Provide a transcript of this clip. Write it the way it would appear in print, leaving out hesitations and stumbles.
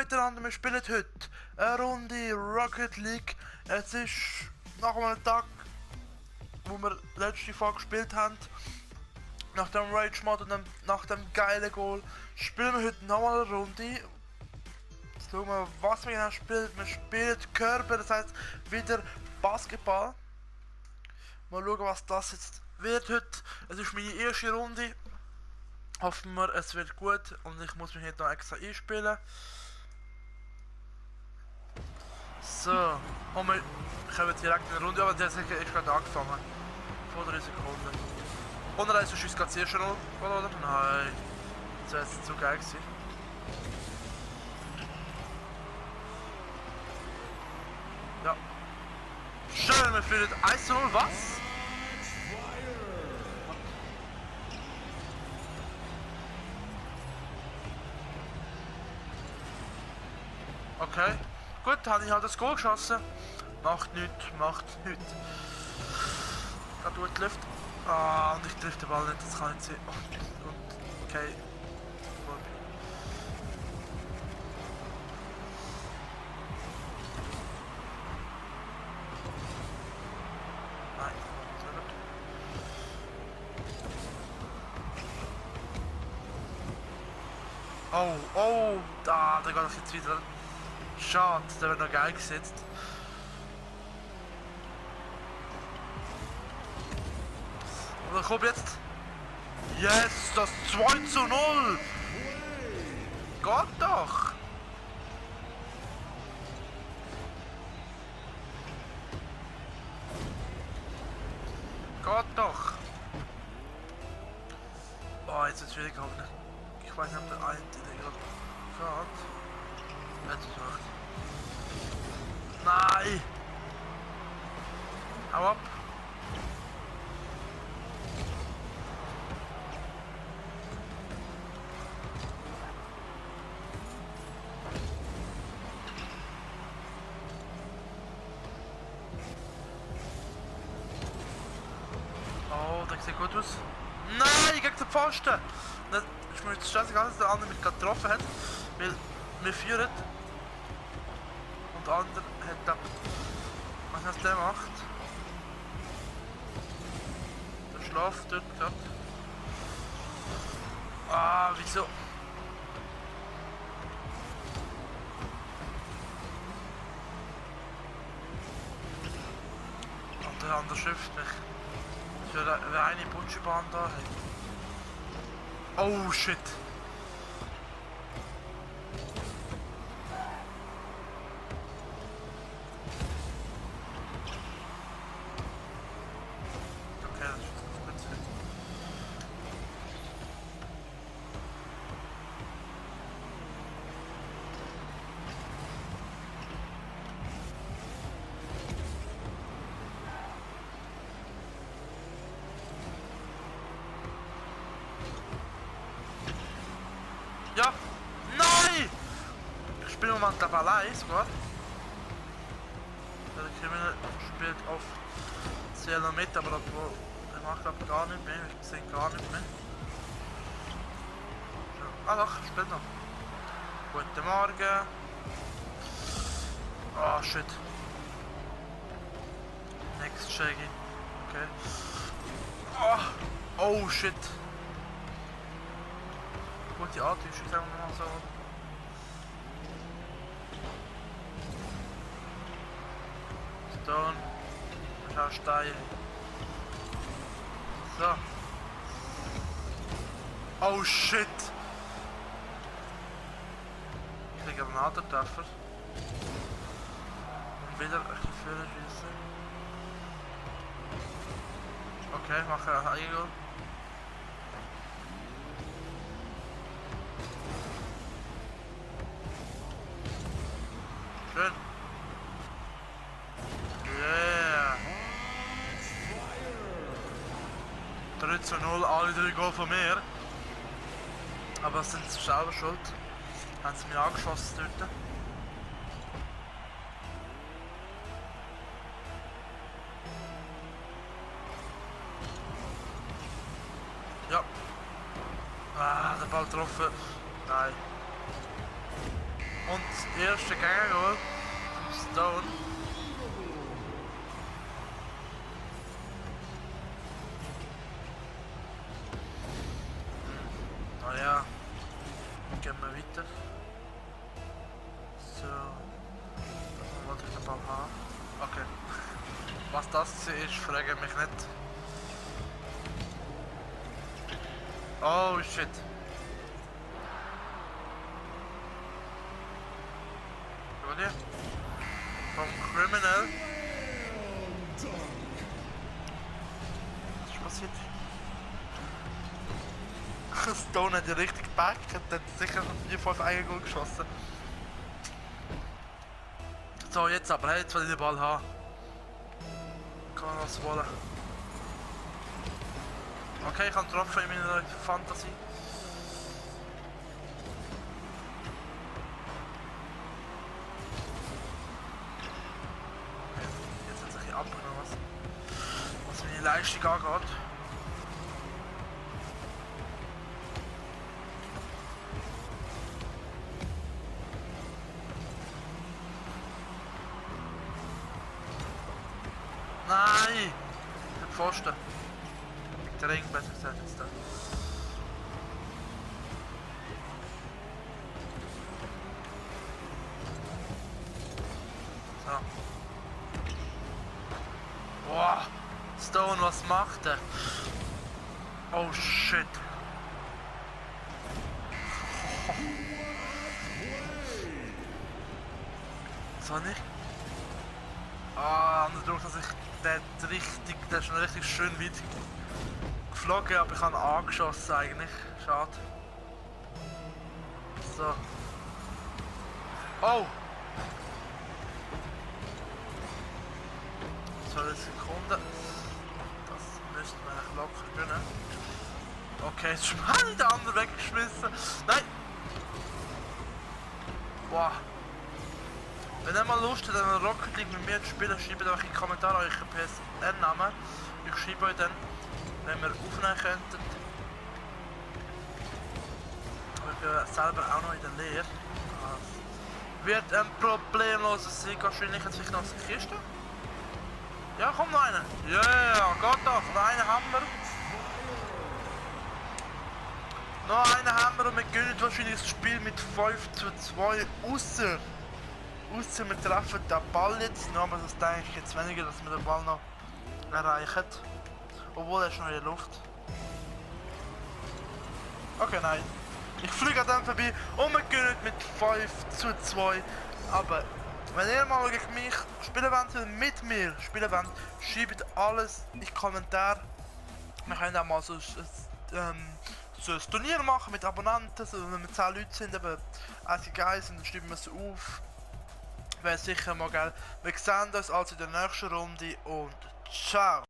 miteinander, wir spielen heute eine Runde Rocket League. Es ist nach einem Tag, wo wir letzte Folge gespielt haben, nach dem Rage Mod und nach dem geilen Goal, spielen wir heute nochmal eine Runde. Jetzt schauen wir, was wir genau spielen. Wir spielen Körper, das heißt wieder Basketball. Mal schauen, was das jetzt wird heute. Es ist meine erste Runde. Hoffen wir, es wird gut und ich muss mich nicht noch extra einspielen. So, und wir kommen direkt in die Runde, aber der ist gerade angefangen. Vor 3 Sekunden. Und dann ist es gerade das erste Runde, oder? Nein, das wäre jetzt zu geil gewesen. Ja. Schön, wir führen 1:0, was? Okay, gut, habe ich halt das Goal geschossen. Macht nichts, macht nichts. Gerade durch die Luft. Ah, und ich treffe den Ball nicht, das kann nicht sein. Und, okay. Nein, sehr gut. Oh, da geht das jetzt wieder. Schade, der wird noch geil gesetzt. Und dann kommt jetzt. Yes, das 2:0! Geht doch! Geht doch! Oh, jetzt ist es wieder gekommen. Ich weiß nicht, ob der eine gerade geht. Jetzt ist es. Nein! Hau ab! Oh, das sieht gut aus. Nein, gegen den Pfosten! Das ist mir jetzt scheißegal, dass der andere mich gerade getroffen hat. Weil wir führen. Und der andere hat da. Was der macht? Der schläft dort gerade. Ah, wieso? Und der andere schimpft mich. Wer eine Butscherbahn da hat. Oh shit! Okay, das ist gut. Ja! Nein! Ich spiele im Moment aber allein sogar. Der Kriminal spielt auf CL mit, aber der macht glaube gar nicht mehr. Ich sehe gar nicht mehr. Ah doch, spielt noch. Guten Morgen. Ah, oh, shit. Next Shaggy. Okay. Oh shit. Gute Antäuschung, sagen wir mal so. Stone. Schau steil. So. Oh shit! Ich kriege einen Nadeltreffer. Und wieder ein bisschen Führer schießen. Okay, mache ein Eigengoal. Schön. Yeah. 3:0, alle 3 Goal von mir. Aber es sind selber schuld. Haben sie mich angeschossen dort. Ja. Ah, der Ball getroffen. Nein. Und das erste Gegengoal vom Stone. Naja, gehen wir weiter. So, da wollte ich den Ball haben. Okay. Was das ist, frage mich nicht. Oh shit. Schau dir. Vom Criminal. Was ist passiert? Stone hat ja richtig gepackt und hat sicher noch 4-5 Eigengoal geschossen. So, jetzt aber, hey, jetzt will ich den Ball haben. Kann man was wollen. Okay, ich habe getroffen in meiner Fantasie. Jetzt hat es ein bisschen abgenommen, was meine Leistung angeht. Nein! Der Pfosten. Der Ring, besser gesagt, jetzt da. So. Boah! Stone, was macht er? Oh shit! So nicht? Ah, dadurch, dass ich der ist schon richtig schön weit geflogen, aber ich habe ihn angeschossen eigentlich. Schade. So. Oh! 12 Sekunden. Das müsste man eigentlich locker können. Okay, jetzt habe ich den anderen weggeschmissen. Nein! Boah! Wenn ihr mal Lust habt, einen Rocket League mit mir zu spielen, schreibt doch in die Kommentare euren PSN-Namen. Ich schreibe euch dann, wenn wir aufnehmen könnten. Ich bin selber auch noch in der Lehre. Das wird ein problemloses Sieg wahrscheinlich. Jetzt vielleicht noch eine Kiste. Ja, komm noch einer. Ja, yeah, geht doch. Noch einen haben wir. Noch einen haben wir und wir gewinnen wahrscheinlich das Spiel mit 5:2 ausser wir treffen den Ball jetzt, nur aber das denke ich jetzt weniger, dass wir den Ball noch erreichen. Obwohl er ist noch in der Luft. Okay, nein. Ich fliege an dem vorbei und wir gewinnen mit 5:2. Aber wenn ihr mal gegen mich spielen wollt, mit mir spielen wollt, schreibt alles in die Kommentare. Wir können auch mal so ein Turnier machen mit Abonnenten, so, wenn wir 10 Leute sind, eben geil sind, dann schreiben wir es auf. Wäre sicher mal geil. Wir sehen uns also in der nächsten Runde und ciao!